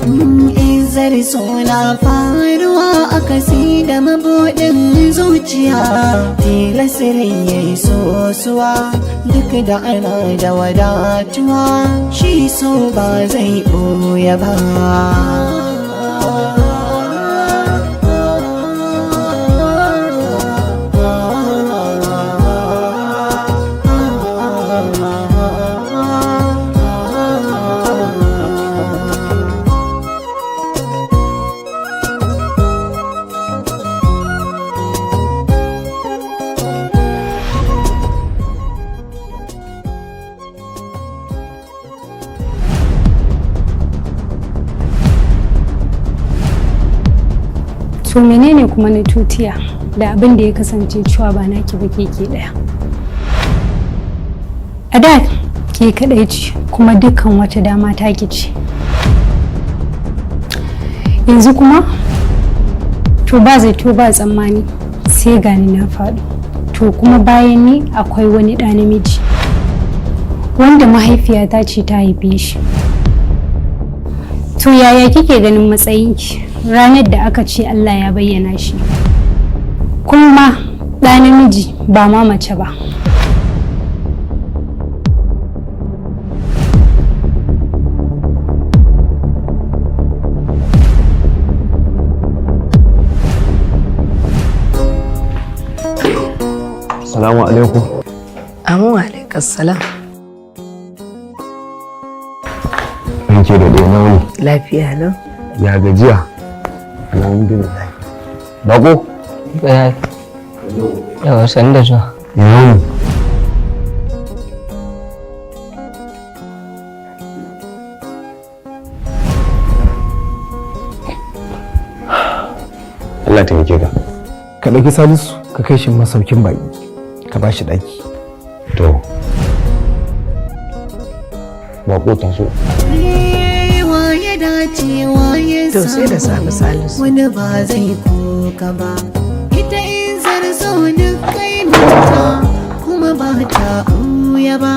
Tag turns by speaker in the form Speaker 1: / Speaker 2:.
Speaker 1: Izar suna faruwa a kasi da mabuɗin zuciya, tilasirin ya yi sosuwa duk da ana da wadatuwa, shi so ba zai ɓoye ba.
Speaker 2: To menene kuma na tutiya da abin da ya kasance cewa ba naki ba ke daya? A da ke kadai ce, kuma dukkan wata dama taki ce. Yanzu kuma to ba zato ba tsammani sai gani na faɗo. To kuma bayan ni akwai wani ɗa namiji wanda mahaifiyata ce ta haife shi. To yaya kike ganin matsayinki ranar da aka ce Allah ya bayyana shi? Kuma ɗa namiji ba ma mace ba.
Speaker 3: Salamu alaikum.
Speaker 4: Amin, alaikas salam.
Speaker 3: Ranke da ɗaya, nauni?
Speaker 4: Lafiya lau.
Speaker 3: Ya gajiya? Alhamdulillah. Bako?
Speaker 5: Yawa, sani da zuwa.
Speaker 3: Ya wuni? Allah taimake ka.
Speaker 6: Ka ɗauki Salisu ka kai shi masaukin baƙi, ka ba shi ɗaki.
Speaker 3: To. Bako, taso.
Speaker 1: Wa ya dace, wa ya
Speaker 4: To sai da safe, Salisu.
Speaker 1: Wani ba zai koka ba, ita in zarzo duk kai mata kuma ba ta ɓuya ba.